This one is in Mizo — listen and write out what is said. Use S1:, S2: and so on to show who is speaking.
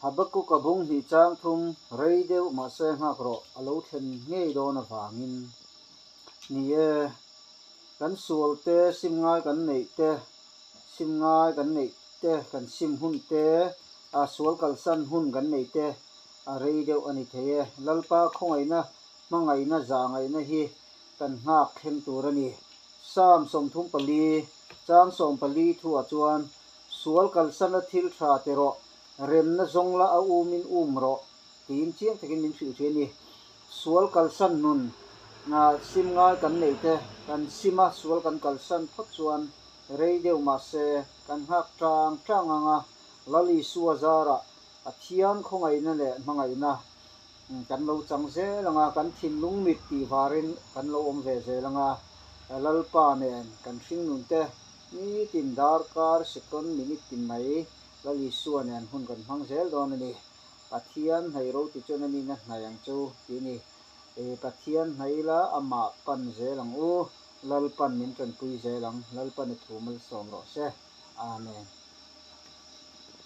S1: Habakkuk-a bung hnih chang thum rei deuh mahse nghak rawh a lo thlen ngei dawn avangin. Ni e, kan sual te, sim ngai kan neih te, sim ngai kan neih te, kan sim hun te, a sual kalsan hun kan neih te a rei deuh a ni thei e. Lalpa khawngaihna, hmangaihna, zahngaihna hi kan nghak thleng tur a ni. Psalm 34, chang 14 thuah chuan, Sual kalsana thil tha ti rawh, remna zawng la a umin um rawh, tiin chiang takin min hrilh thin a ni. Sual kalsan nun sim ngai kan neih te, kan sim a, sual kan kalsan phawt chuan rei deuh mahse kan nghak tang tang ang a, Lal Isua zarah Pathian khawngaihna leh hmangaihna kan lo chang zel ang a, kan thinlung mit tih varin kan lo awm ve zel ang a, Lalpa nen kan hringnun te nitin darkar second minute tin mai Lal Isua nen hun kan hmang zel dawn a ni. Pathian hnaih ro ti chuan a nihna hnaih ang chu tih a ni. Pathian hnaih ila amah pan zel ang u, Lalpan min tanpui zel ang, Lalpan a thu malsawm rawh se. Amen.